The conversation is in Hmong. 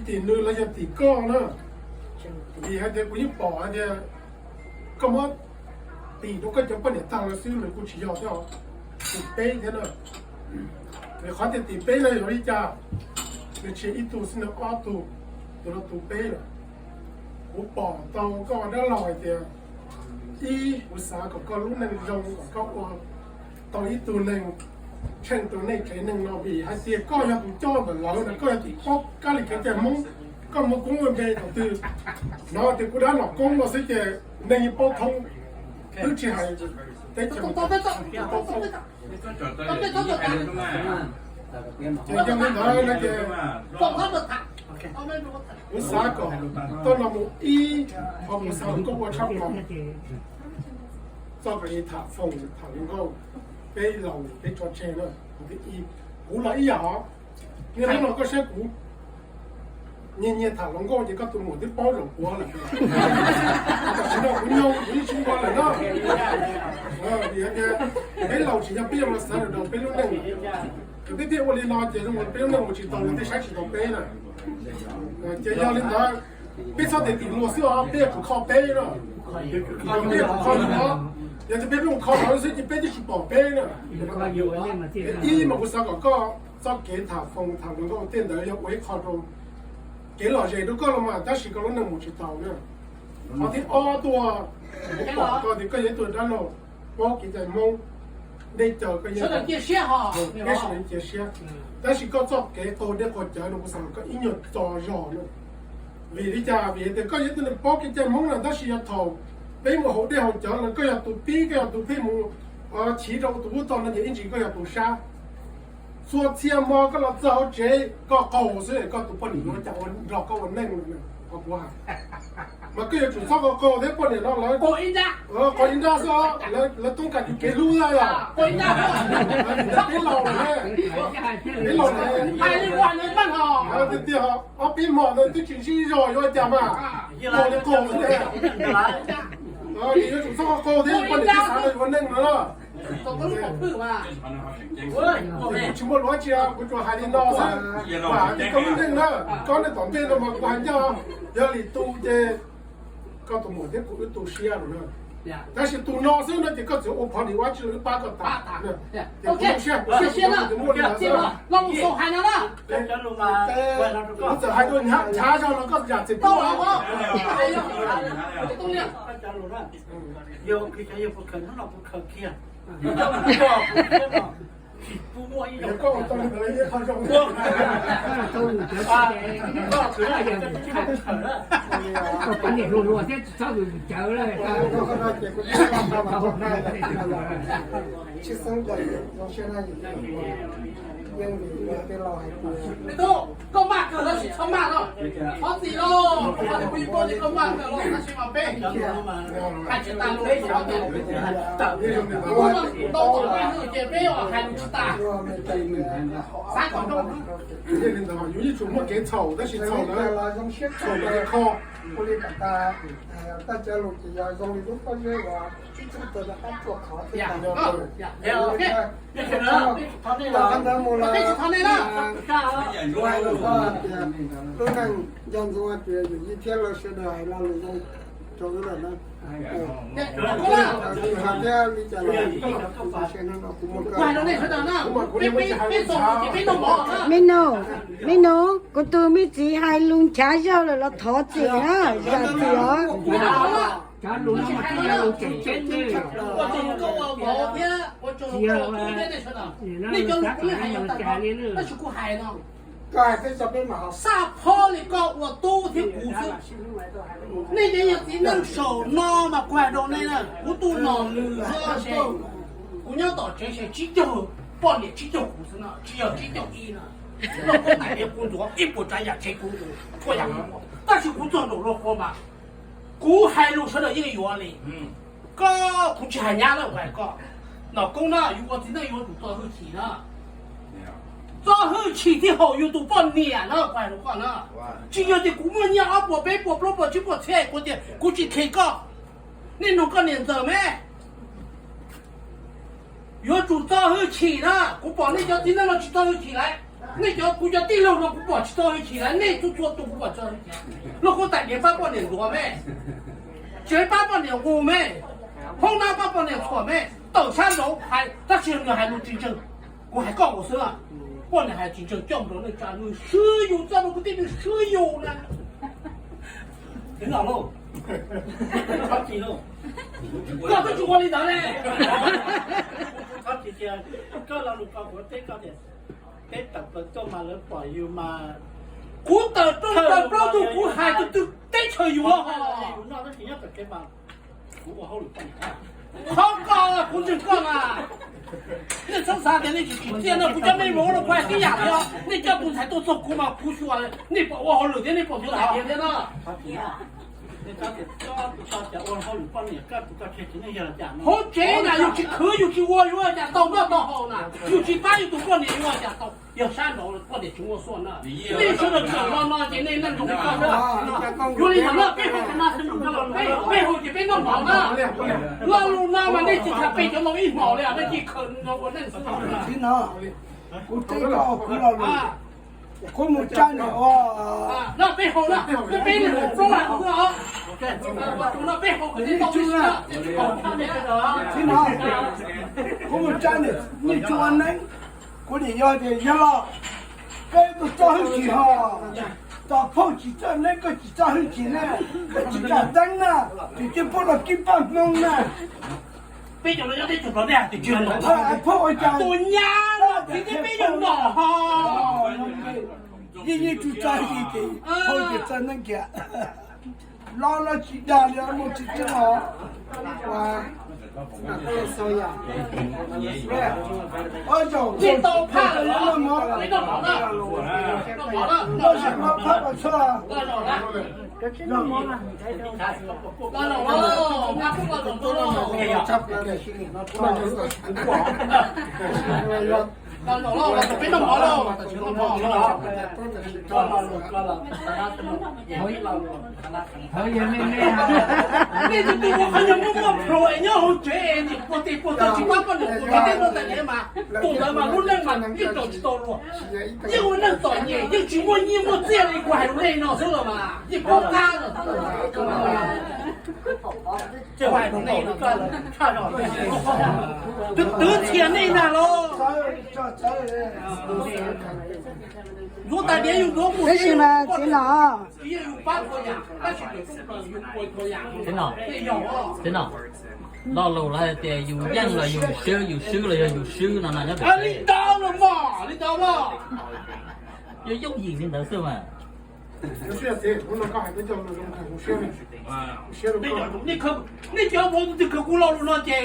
Tim nws los yog tim koj na, vim hais tias kuv yeej pom hais tias koj muab tim rau koj cov poj niam tag lawm xwb, nws kuj tsis yog thiab, tim peb thiab na. Vim qhov tias tim peb no yog li cas, nws tsis yog ib tug xwb, nws ob tug, tus no tus peb lawm. Kuv pom tau koj ua dab laug hais tias, ib, kuv xav kom koj lub neej zoo kom koj ua tau ib tug neeg tsheej tau nej tsev neeg no, vim hais tias koj yog tus coj ntawm lawv no, koj yog tus paub kab li kev cai Hmoob, koj muaj koob muaj npe thaum twg. Hnov tias kuv dab nom koob no xwb ces neeg yeej paub thoob, twb tsis hais teb chaws. Ces yog li ntawd no ces kuv xav kom txoj no mus ib, qhov kuv xav kom koj ua tshaj plaws, txoj kev tham foom tham hluas nkauj, peb laus peb tso tseg na. Kuv los ib yam os, niaj hnub no koj saib kuv nyias nyias tham hluas nkauj ces koj tus muam twb paub zaum puav lawm. Tam sim no kuv nyob kuv yeej tsis ua lawm na. Vim tias peb laus tsis yog peb yuav los xav rau peb lub neej. Ces peb thiaj ua li no ces zoo peb lub neej mus tsis tau, luag thiaj saib tsis taus peb na. Ces yog li ntawd, peb txhob tias tim luag xwb os, peb yuav tsum kho peb na. Peb yuav tsum kho luag, yog tias peb pheej mus kho luag xwb ces peb twb tsis pom peb na. Ib mas kuv xav kom koj txoj kev tham foom tham hluas nkauj tej ntawd yog ua ib qho rau kev lom zem rau koj los mas, tab sis koj lub neej mus tsis tau na. Qhov thib ob tuaj, kuv pom koj tias koj yog ib tug dab laug paub kev cai Hmoob, nej caw koj yeej, peb sawv daws cia siab. Tab sis koj txoj kev qaug dej qaug cawv no kuv xav kom koj ib nyuag tso zog na. Vim li cas? Vim tias koj yog ib tug neeg paub kev cai Hmoob na, tab sis yog thaum peb mus haus dej haus cawv los koj yog tus pib, koj yog tus pheej mus chiv rau tus ub tog no ces ib ntsis koj yog tus sab. Txhua txhia hmo koj los txog hauv tsev koj qaug xwb, koj tus poj niam yuav cas ua nrog koj ua neej no, qhov kuv hais. Mas koj yuav tsum txhob qaug qaug thiab poj niam no lawv, qaug ib nrab xwb, lawv toob kas yus kev hlub na yog. Peb laus lawm, peb laus lawm, tiag tiag, ob peb hmo ntawd twb tsis ntsib zog yuav cas mas, qaug li qaug xwb. Ces yuav tsum txhob qaug qaug thiab poj niam twb xav rau yus ua neej no na. Kuv tsis muaj lus dab tsi, kuv tsuas hais li no xwb. Vam tias koj lub neej na, koj neej tom ntej no mas kuv hais ncaj, yog li tu ces koj tus muam thiab kuv wb tu siab lawm na. Tab sis tus no xwb no ces koj txawm ua phov dim ua dab tsi los wb pab koj tas. Ces kuv zoo siab, kuv siab, kuv siab, kuv muaj li no xwb. Kuv txawm hais rau nchav zog los koj zam txim pub. Tsis xeeb, zoo siab na, yeej vim tej laus hais tias, koj maj kawg tab sis txhob maj no, thov txim lauj, kuv yog kuv yog koj ces koj maj kawg los tab sis mas peb hais tsis tas lus, tau tom peb hwj ces peb hais lus tsis tas. Xav kom zoo, yus yeej tsuas muaj kev txhaum tab sis txhaum lawm, txhaum lawm kho. Ua li kom tas, taj cawv lus ces yog zoo li lub pob zeb uas ib txog taw rov qab tsuaj qhov thiab. Qhov ntawd mus los, kuv hais rau koj tias lub neej nco ntsoov tias yus yij thiab lawv sawv daws hais lo lus zoo rau wb lawm na. Hais thiab li cas los, me nus, me nus, kuv tus me txiv hais lus nchav zog lawm los thov txim na, zam txim os. Koj hais peb tso peb mam haus. Xaj phob li koj ua tub thiab kuv xwb. Nej cov yog txiv neej saum no mas kuv hais rau nej na, kuv tus nom lwm xwb, kuv nyob tom tsev ces tsib caug poj niam tsib caug kuv xwb no, tsis yog tsib caug ib no. Loj koob hais tias kuv ntxuav ib puas tsav yam tsev kuv ntxuav txhua yam, tab sis kuv txog nraum luag qhua mas kuv hais lus sawv daws yeej yuav li. Koj, kuv tsis hais nyab na, kuv hais koj. Nom koob na, yus ua txiv neej yuav tsum txo hwj chim na. Txo hwj chim thiaj haum yus tus poj niam na, kuv hais rau koj na. Tsis yog tias kuv muaj nyiaj ob puas peb puas plaub puas tsib puas txhiab kuv tias kuv tsis khe koj. Nej nug koj niam ntxawm me. Yuav tsum txo hwj chim na, kuv pom nej cov txiv neej no tsis txo hwj chim lawm. Nej cov, kuv cov tij laug no kuv pom tsis tau hwj chim lawm, nej txhua txhua tus kuv pom tsis tau hwj chim. Luag kuj tais diav pab poj niam ntuav me, tsev pab poj niam nqus me, hoob nab pab poj niam txhuam me, tawm sab nraud hais tab sis nws hais lus tsis ntseeg. Kuv hais koj nkaus xwb, poj niam hais tsis ntseeg coj mus rau neej tsa, nws swb yus, txoj no kuv tij nws swb yus na. Koj twb tsis ua li ntawd ne. Koj lo lus ko kuv teb koj tias, peb tawm plaws tuaj mas lawv pom yus mas, kuv tawm rooj tawm plaub tug kuv hais tus twg teb chaws yuav ho. Yus noj tab sis nyob tom kev mas kuv ua hauj lwm poj niam. Qhov ko kuv ntseeg koj mas. Nej txhob xav tias nej tsis tsim txiaj no, kuv coj nej mus ua rau kuv hais tib yam thiab. Nej coj tus ntxhais tuaj txog kuv mas kuv xyuas nej pom ua hauj lwm thiab nej pom tus ntxhais thiab na. Hauv tsev na yus tsis khwv yus tsis ua yuav ua cas tau noj tau haus na, yus tsis pab yus tus poj niam yuav ua cas tau. Yog sab nraud poj niam tsis muaj xuaj na. Nej sawv daws tseem no no ces nej neej zoo li koj. Yuav li ntawd no peb hu, peb hu ces peb noj mov na. Lo lus no mas nej tsis txhais peb cov laus ib hmos li, nej cia li khaws ua neej xwb. Kuv teb koj kuv lo lus, kuv mus tsa niam os. No peb hu na, peb peb plaub lam no, peb hu, kuv mus tsa niam, nej tsis ua neeb, kuv niam yog tias yog los, koj tus txo hwj chim ho, tos phauj tsis txawj neeb koj tsis txo hwj chim ne, koj tsis kam teeb na, tsis cia phauj los kib paj hmoo na. Peb cov no nyob teb chaws Nplog nej hais tias tsis yog nom, phauj ua cas tus nyab no txiv thiab peb yog nom ho. Yeej yeej tsis txo hwj chim, phauj tsis txawj neeb kiag. Los los tsis dag li, mus tsis txog. Ua, tau phaj lawm, noj mov na, noj mov na, noj mov na. Los zaum los, peb noj mov los. Nej tus twg ua qhov nyuag muaj muaj plhus es nyob hauv tsev es nim puag teg puag taw tsis pab poj niam tus twg tej tuaj tais diav mas, tus ntawd mas lub neej mas yeej raug tsis tau luag. Yeej ua neej txom nyem, yeej tsis muaj nyiaj muaj txiaj li kuv hais rau nej no xwb los mas yeej paub qab. Twv txhia nej na los. Yuav tais diav yus yuav mus, tab sis mas txiv nom, txiv nom, lo lus lawv hais tias yus yeej los yus swb, yus swb los yog yus swb no no nyob pem. Li ntawd los mas, li ntawd los. Yog yooj yim li ntawd xwb mas. Nej cov vauv tus twg khaws kuv lo lus no ces